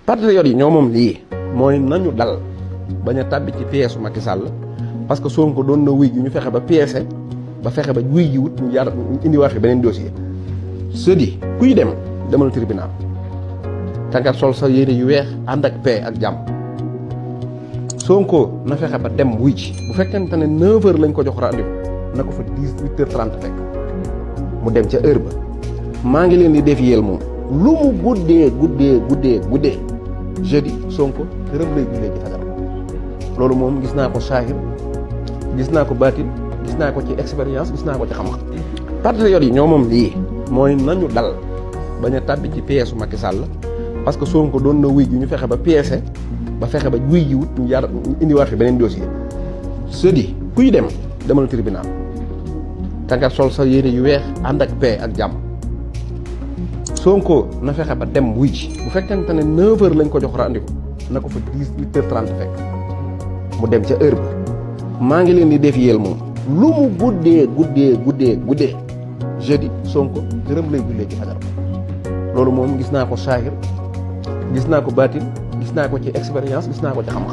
patriotes yi ñoo moom lii mooy nañu dal bañ a tàbbi ci pièce Macky Sall parce que Sonko doon na wuy ji ñu fexe ba pièce ba fexe ba wuy ji wut ñu jaar indi waxi beneen dossier sedi kuy dem demal tribunal tàngat sol sa yére yu weex ànd ak paix ak jàmm Sonko na fexe ba dem wuy ji bu fekkente ne 9h lañ ko jox rendez-vous na ko fa 18h30 fekk mu dem ca heure ba maa ngi leen di défier moom lu mu guddee jeudi Sonko këram lay jullee ci fajar loolu moom gis naa ko saahir gis naa ko baatin gis naa ko ci expérience gis naa ko ci xam-xam patriotes yi ñoo moom lii mooy nañu dal bañ a tàbbi ci pièce Macky Sall parce que Sonko doon na wuy ji ñu fexe ba pièce ba fexe ba wuy ji wut ñu jaar indi waxi beneen dossier sedi kuy dem demal tribunal tàngat sol sa yére yu weex ànd ak paix ak jàmm Sonko na fexe ba dem wuy ji bu fekkente ne 9h lañ ko jox rendez-vous na ko fa 18h30 fekk mu dem ca heure ba maa ngi leen di défier moom lu mu guddee jeudi Sonko këram lay jullee ci fajar loolu moom gis naa ko saahir gis naa ko baatin gis naa ko ci expérience gis naa ko ci xam-xam